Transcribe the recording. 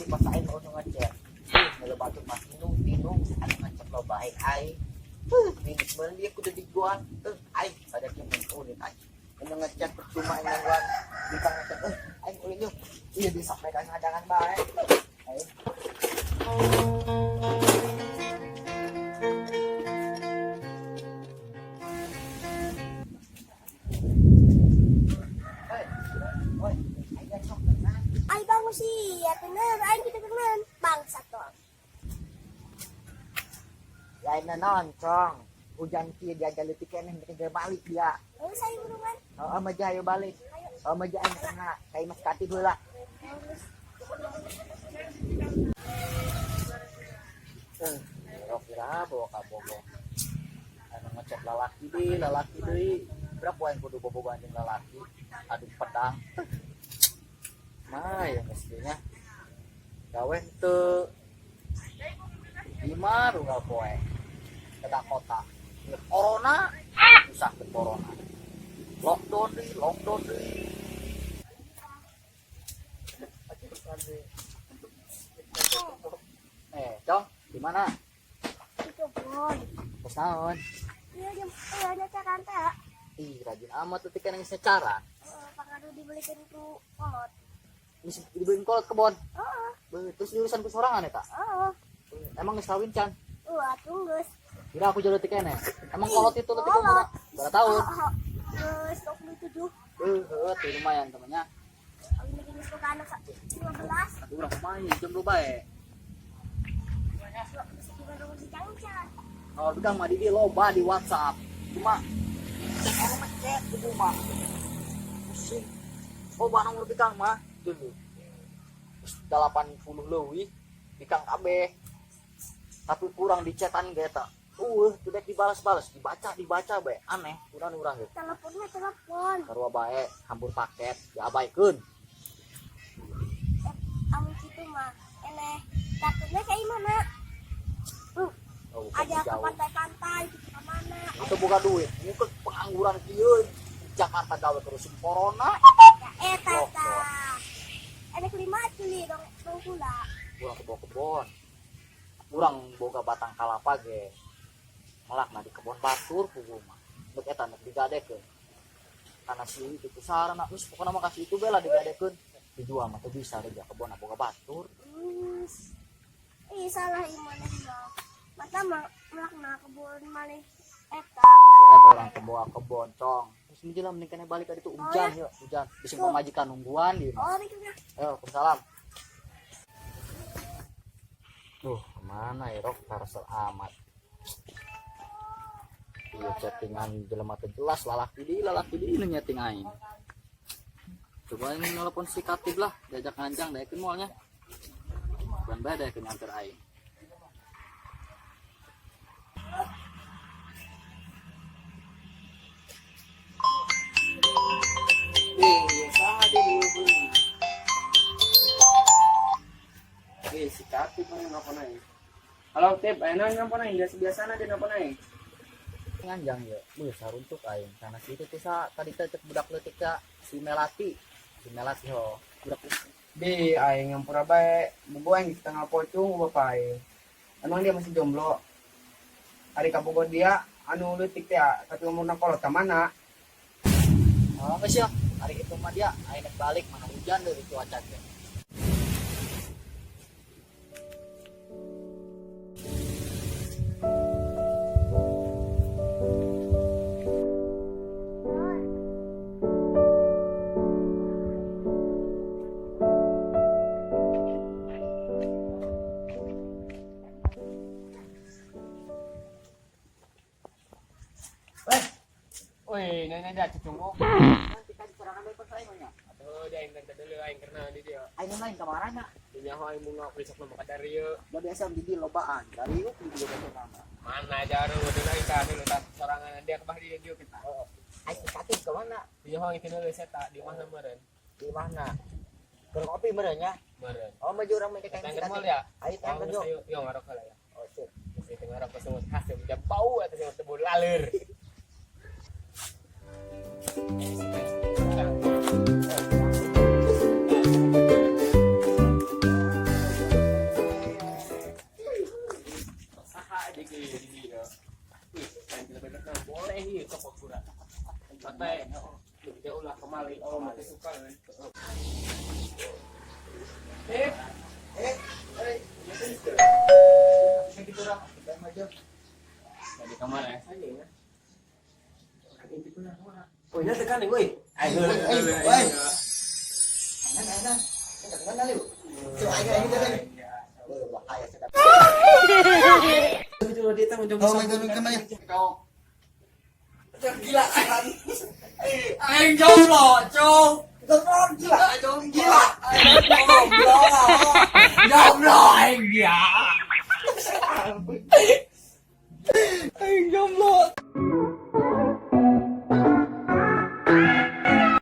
Tadi pas aing mau ngechat. Ih, batur mah tinung tinung anu ngechat lo baik aing. Ini sebenarnya dia kudu diguan. Aing pada kieu ulit aing. Anu ngechat percuma aing nungguan. Bikang ngechat, aing ulin yuk. Iya bisa mereka ngadangan bae. Aing. Oi, oi, aing ngecok tenang. Ay bangun sih, ya bener, aing kita bener. Bangsat dong. Lain naon, Cong. Hujan kieu diajar leutik keneh mereka balik dia. Oh, saya burungan. Oh, maja ayo balik. Oh, maja aing tengah. Kai Mas Katib heula. Rok kira bawa ka Bogor. Anu ngechat lalaki deui, lalaki deui. Berapa yang kudu bobogohan jeung lalaki? Adu pedang. Mah ya mestinya. Gawe henteu. Lima runggal poe. Kota kota. Corona, susah ke corona. Lockdown deui, lockdown deui. Cong, di mana? Di kebun. Terus naon? Iya, jam iya nyecaran teh. Ih, rajin amat tuh kan geus nyecaran. Pangaruh dibelikan ku kolot. Geus dibeliin kolot kebon. Heeh. Beuh, terus diurusan ku sorangan eta. Heeh. Emang geus kawin can? Wah, tunggus. Kira aku jodoh tikene. Emang kolot itu leutik umur berapa tahun? Geus 27. Beuh, heuh, tuh lumayan temennya. Kawin lagi geus boga anak 15. Atuh urang main jam lu bae. Geus juga si cangcang. Kalau bikang mah di loba di WhatsApp. Cuma cek anu mah chat di rumah. Pusing. Loba nomor bikang mah dulu. Terus 80 leuwih bikang kabeh. Tapi kurang di chatan ge eta. Tidak dibalas-balas, dibaca dibaca bae. Aneh, kurang urang ge. Teleponnya telepon. Sarua bae hambur paket diabaikeun. Amun kitu mah eneh takutnya kayak mana? Oh, Ada ke jauh. pantai-pantai gitu ke mana? Itu buka duit, mungkin pengangguran kieu Jakarta gawe terus corona. Ya, tata. Enek lima cili dong dong pula. Urang ke kebon. Urang boga batang kalapa ge. Melakna di kebon batur kudu mah. Dek eta nek digadekeun. Karena si itu sarana geus pokona mah kasih itu bela digadekeun. Dijual mah teu bisa reja kebon boga batur. Ih salah imana mah. Mata mah melakna kebon malih eta. Eta urang ke bawa kebon cong. Terus menjelang mending kene balik ka ditu hujan ya, hujan. Bisi pamajikan nungguan di. Oh, itu dah. Ayo, waalaikumsalam. Duh, kemana ya Rok? Karesel amat. Iya chattingan jelema teu jelas lalaki di nu nyeting aing. Coba ini nelpon si Katib lah, diajak nganjang daekeun moalnya. Ban bae daekeun nganter aing. Eh, saha dia dihubungi? Eh, si Katib mah nelpon aing. Halo, Tip, aya naon nelpon aing? Biasa-biasana dia nelpon aing. Nganjang ya, beuh saruntuk aing. Karena si itu teh sa tadi teh cek budak leutik teh si Melati. Si Melati ho, budak Bi, aing yang pura bae, bubu aing di tengah pocung bapak aing. Emang dia masih jomblo? Ari kabogoh dia anu leutik teh, tapi umurna kolot ka mana? Oh, geus ya. Hari itu mah dia aing nek balik mana hujan dari cuaca teh. Woi, nanya dia cucunguk. Nanti kan sorangan deui pas aing mah nya. Atuh dia aing teh dulu aing karena di dia. Aing lain kamarana. Di nyaho aing bunga besok mah ka dari ieu. Da biasa di lobaan. Dari yuk di dieu sorangan. Mana jaru dulu aing tah dulu tah sorangan dia kebah dia dia kita. Aing si Katib ke mana? Di nyaho aing teh dulu saya di mana meureun? Di mana? Keur kopi meureun nya. Meureun. Oh, maju urang mah ke Tangger si Katib. mall ya? Ayo tangger yo. Yo, yo ngarokok lah ya. Oh, sip. Mesti teu ngarokok semut hasil jam bau atau semut tebu laleur. Eh, Eh, eh, gitu lah. Di kamar ya. Oh, ini tekan nih, woi. Ayo, Woi. Enak, enak. Tekan kali, Bu. Coba aja ini tekan. Bahaya sekali. Oh, itu kemana? Kau gila kan? Aing jomblo, cok. Gila, gila. Aing jomblo. Jomblo aing ya.